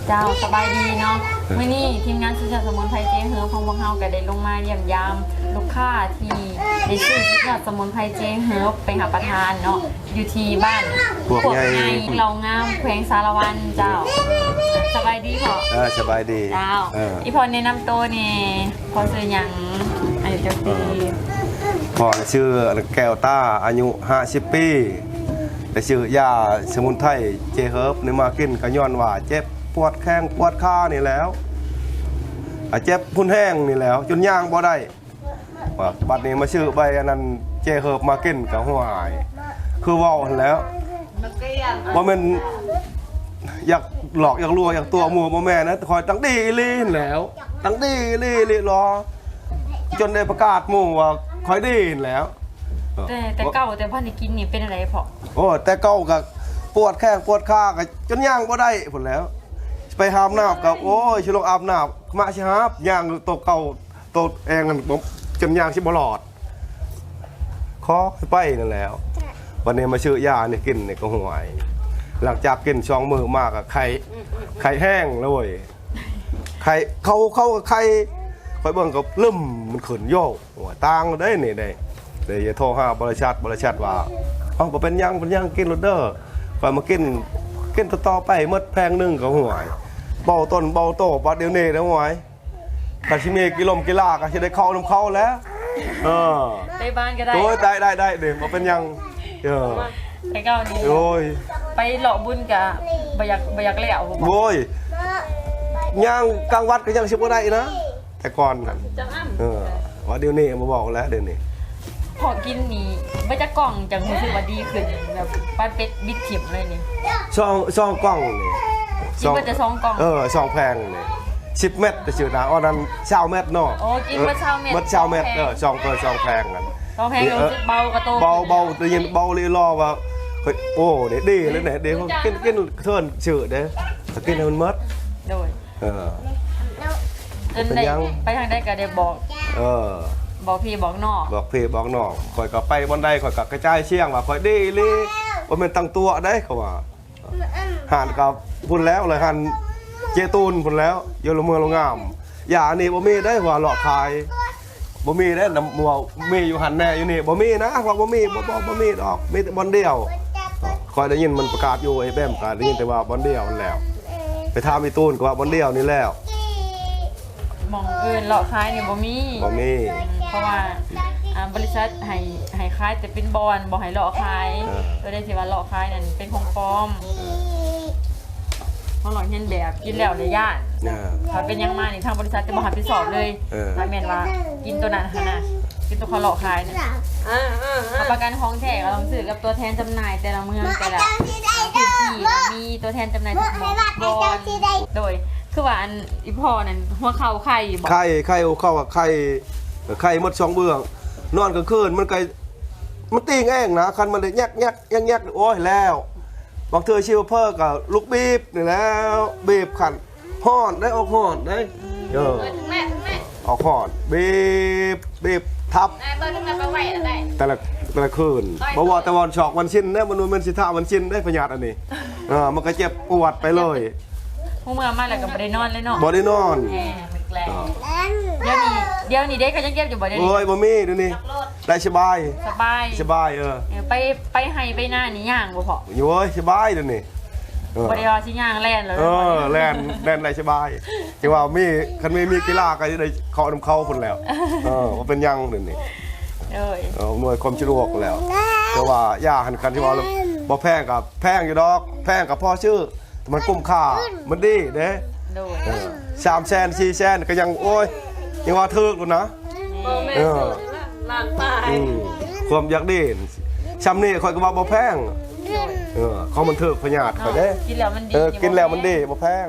ເຈົ້າ ສະບາຍດີເນາະ. ມື້ນີ້ທີມງານສຸດຍອດສະໝຸນໄພເຈເຮີບຂອງພວກເຮົາກໍໄດ້ລົງມາຢ້ຽມຢາມລູກຄ້າທີ່ໄດ້ຊື້ສຸດຍອດສະໝຸນໄພເຈເຮີບໄປຮັບປະທານເນາະ ຢູ່ທີ່ບ້ານພວກໃຫຍ່ ພວກໃຫຍ່ ເຫຼົ່າງາມ ແຂວງສາລະວັນເຈົ້າ. ສະບາຍດີພໍ່. ເອີ ສະບາຍດີ. ເຈົ້າ ເອີ ອີ່ພໍ່ແນະນຳໂຕແດ່ ພໍ່ຊື່ຫຍັງ ອາຍຸຈັກປີ? ເອີ ພໍ່ຊື່ແກ້ວຕາ ອາຍຸຫ້າສິບປີ. ໄດ້ຊື້ຢາສະໝຸນໄພເຈເຮີບນີ້ມາກິນ ກໍຍ້ອນວ່າເຈັບປວດແຂ້ງປວດຂານີ້ແຫຼ້ວ ອາ ເຈັບຮຸນແຮງນີ້ແຫຼ້ວ ຈົນຍ່າງບໍ່ໄດ້. ວ່າບັດນີ້ມາຊື້ໃບອັນນັ້ນເຈເຮີບມາກິນກໍ ຫ້ວຍ ຄືເວົ້າຫັ້ນແຫຼ້ວ ບໍ່ແມ່ນຢາກຫຼອກຢາກລວງຢາກຕົວະໝູ່ ບໍ່ແມ່ນນະ. ຂ້ອຍຕັ້ງດີອີ່ຫຼີຫັ້ນແຫຼ້ວ ຕັ້ງດີອີ່ຫຼີອີ່ຫຼີຫຼໍ ຈົນໄດ້ປະກາດໝູ່ວ່າຂ້ອຍດີຫັ້ນແຫຼ້ວ. ແຕ່ ແຕ່ເກົ່າ ແຕ່ບໍ່ໄດ້ກິນນີ້ເປັນຈັ່ງໃດພໍ່? ໂອ້ ແຕ່ເກົ່າກໍປວດແຂ້ງປວດຂາ ກໍຈົນຍ່າງບໍ່ໄດ້ພຸ້ນແຫຼ້ວ. ໄປຫາບນ້ຳກໍ ໂອ້ຍ ຊິລົງອາບນ້ຳ ມາຊິຫາບ ຍ່າງໂຕເກົ່າ ໂຕແອງນັ້ນ ຈົນຍ່າງຊິບໍ່ລອດ ຂໍໃຫ້ໄປນັ້ນແຫຼ້ວ. ບັດນີ້ມາຊື້ຢານີ້ກິນນີ້ກໍ ຫ້ວຍ ຫຼັງຈາກກິນສອງມື້ມາກໍໄຂ້ ໄຂ້ແຮງເລີຍ ໄຂ້ ເຂົ້າ ເຂົ້າກໍໄຂ້ ຂ້ອຍເບິ່ງກໍລຶ້ມມັນຂຶ້ນໂຍກ. ໂອ້ຍ ຕ່າງເດ້ນີ້ເດ້ ເລີຍໂທຫາບໍລິສັດ ບໍລິສັດວ່າ ເອົ້າ ບໍ່ເປັນຫຍັງ ບໍ່ເປັນຫຍັງ ກິນໂລດເດີ. ຂ້ອຍມາກິນ ກິນຕໍ່ໆໄປໝົດແຜງໜຶ່ງກໍ ຫ້ວຍ ເບົາຕົນເບົາໂຕ. ບັດດຽວນີ້ເດ້ ຫ້ວຍ ຄັນຊິມີກິລົມກິລາກໍຊິໄດ້ເຂົ້ານຳເຂົາແຫຼະ. ເອີ ໄປບ້ານກໍໄດ້. ໂອ້ຍ ໄດ້ ໄດ້ ໄດ້ເດ້ ບໍ່ເປັນຫຍັງ. ເອີ ແຕ່ເກົ່ານີ້ ໂອ້ຍ ໄປເລາະບຸນກະບໍ່ຢາກ ບໍ່ຢາກແລ້ວ. ໂອ້ຍ ຍ່າງກາງວັດກໍຍັງຊິບໍ່ໄດ້ນະ ແຕ່ກ່ອນນັ້ນ. ເອີ ວ່າດຽວນີ້ບໍ່ເວົ້າແລ້ວ ດຽວນີ້. ພໍກິນນີ້ເບິດຈັກກ່ອງຈັ່ງຮູ້ສຶກວ່າດີຂຶ້ນ ແບບປານເປັດບິດຖິ້ມເລີຍນີ້? ສອງ ສອງກ່ອງນີ້. ກິນເບິດແຕ່ສອງກ່ອງ? ເອີ ສອງແຜງນີ້ ສິບເມັດຊື່ນະ ອັນນັ້ນຊາວເມັດເນາະ. ໂອ້ ກິນເບິດຊາວເມັດ. ເບິດຊາວເມັດ. ເອີ ສອງ ເອີ ສອງແຜງນັ້ນ. ສອງແຜງ ເອີ ຮູ້ສຶກເບົາກະໂຕ ເບົາ ເບົາ ໄດ້ຍິນເບົາລີລໍວ່າ ໂອ້ ນີ້ດີເລີຍນີ້ ດີ. ກິນ ກິນເທີນຊື່ເດ້ ກິນໃຫ້ມັນໝົດ. ໂດຍ. ເອີ ຈົນໄດ້ ເປັນຫຍັງ ໄປທາງໃດກໍໄດ້ບອກ ເອີ ບອກພີ່ບອກນ້ອງ ບອກພີ່ບອກນ້ອງ. ຂ້ອຍກໍໄປບ່ອນໃດ ຂ້ອຍກໍກະຈາຍສຽງວ່າຂ້ອຍດີອີ່ຫຼີ ບໍ່ແມ່ນຕັ້ງຕົວະເດ້ ເຂົາວ່າ. ຮ້ານກໍພຸ້ນແລ້ວ ແລ້ວຮ້ານເຈຕູນພຸ້ນແລ້ວ ຢູ່ລະເມືອງໂລງງາມ. ຢາອັນນີ້ບໍ່ມີເດ້ ວ່າເລາະຂາຍ ບໍ່ມີເດ້ ນຳໝວກມີຢູ່ຫັ້ນແນ່ ຢູ່ນີ້ບໍ່ມີນະ ວ່າບໍ່ມີ ບໍ່ ບໍ່ ບໍ່ມີດອກ ມີແຕ່ບ່ອນດຽວ. ຂ້ອຍໄດ້ຍິນມັນປະກາດຢູ່ເອຟເອັມ ກໍໄດ້ຍິນແຕ່ວ່າບ່ອນດຽວຫັ້ນແຫຼ້ວ. ໄປຖາມອີ່ຕູນກໍວ່າບ່ອນດຽວນີ້ແຫຼ້ວ ໝ່ອງອື່ນເລາະຂາຍນີ້ບໍ່ມີ ບໍ່ມີ. ເພາະວ່າ ອ່າ ບໍລິສັດໃຫ້ ໃຫ້ຂາຍແຕ່ເປັນບ່ອນ ບໍ່ໃຫ້ເລາະຂາຍ. ເອີ ໂດຍທີ່ວ່າເລາະຂາຍນັ້ນເປັນຂອງປອມ ເອີ ເຮົາລອກຮຽນແບບ ກິນແລ້ວລະຢ້ານ. ເອີ ຖ້າເປັນຫຍັງມານີ້ ທາງບໍລິສັດຈະບໍ່ຮັບຜິດຊອບເລີຍ. ເອີ ຖ້າແມ່ນວ່າກິນໂຕນັ້ນຫັ້ນນະ ກິນໂຕເຂົາເລາະຂາຍນະ. ອ່າໆໆ ຮັບປະກັນຂອງແທ້ກໍຕ້ອງຊື້ກັບຕົວແທນຈຳໜ່າຍແຕ່ລະເມືອງ ແຕ່ລະພື້ນທີ່ ມີຕົວແທນຈຳໜ່າຍທຸກໝ່ອງທຸກບ່ອນ. ໂດຍ ຄືວ່າອັນ ອີ່ພໍ່ນັ້ນ ຫົວເຂົ່າໄຄບໍ່? ໄຄ ໄຄ ຫົວເຂົ່າໄຄ ໄຄໝົດສອງເບື້ອງ. ນອນກາງຄືນມັນກໍ ມັນຕີງເອງນະ ຄັນມັນໄດ້ແຍກໆໆໆ ໂອ້ຍ ແລ້ວ. ບາງເທື່ອຊິເຜີກໍລຸກບີບນີ້ແຫຼ້ວ ບີບຄັນ ຮ້ອນໄດ໋ ອອກຮ້ອນໄດ໋. ເອີ ແມ່ ແມ່ ອອກຮ້ອນ ບີບ ບີບທັບ ແຕ່ລະ ແຕ່ລະຄືນ ບໍ່ວ່າແຕ່ວັນຊອກວັນສິນເດ້ ມັນບໍ່ແມ່ນຊິຖ້າວັນສິນເດ້ ພະຍາດອັນນີ້. ເອີ ມັນກໍເຈັບປວດໄປເລີຍ. ຮູ້ເມື່ອມາແລ້ວກໍບໍ່ໄດ້ນອນເລີຍເນາະ. ບໍ່ໄດ້ນອນ. ແມ່ນແລ້ວ. ດຽວນີ້ ດຽວນີ້ເດ້ ເຂົາຍັງເຈັບຢູ່ບໍ່ດຽວນີ້? ໂອ້ຍ ບໍ່ມີດຽວນີ້ ໄດ້ສະບາຍ ສະບາຍ ສະບາຍ. ເອີ ເອີ ໄປ ໄປໄຮ່ໄປນານີ້ຍ່າງບໍ່ພໍ່? ໂອ້ຍ ສະບາຍດຽວນີ້. ເອີ ບໍ່ໄດ້ວ່າຊິຍ່າງແລ່ນແລ້ວ. ເອີ ແລ່ນ ແລ່ນໄດ້ສະບາຍ. ຈັ່ງວ່າມີ ຄັນມີ ມີກິລາກໍຈະໄດ້ເຂົ້ານຳເຂົາພຸ້ນແລ້ວ. ເອີ ບໍ່ເປັນຫຍັງດຽວນີ້. ໂດຍ. ເອີ ອຳນວຍຄວາມສະດວກແລ້ວ. ແຕ່ວ່າຢາຫັ້ນ ຄັນທີ່ວ່າບໍ່ແພງກໍແພງຢູ່ດອກ ແພງກໍພໍຊື້ ມັນກຸ້ມຄ່າ ມັນດີເດ້. ໂດຍ. ເອີ ສາມແສນ ສີ່ແສນ ກໍຍັງ ໂອ້ຍ ຍັງວ່າຖືກຢູ່ນະ. ບໍ່ແມ່ນ ເອີ ຖືກລະ ລ້ານປາຍ. ອືມ ຄວາມຢາກດີ ຊ່ຳນີ້ຂ້ອຍກໍວ່າບໍ່ແພງ. ໂດຍ. ເອີ ຂອງມັນຖືກພະຍາດຂ້ອຍເດ້. ເນາະ ກິນແລ້ວມັນດີ. ເອີ ກິນແລ້ວມັນດີ ບໍ່ແພງ.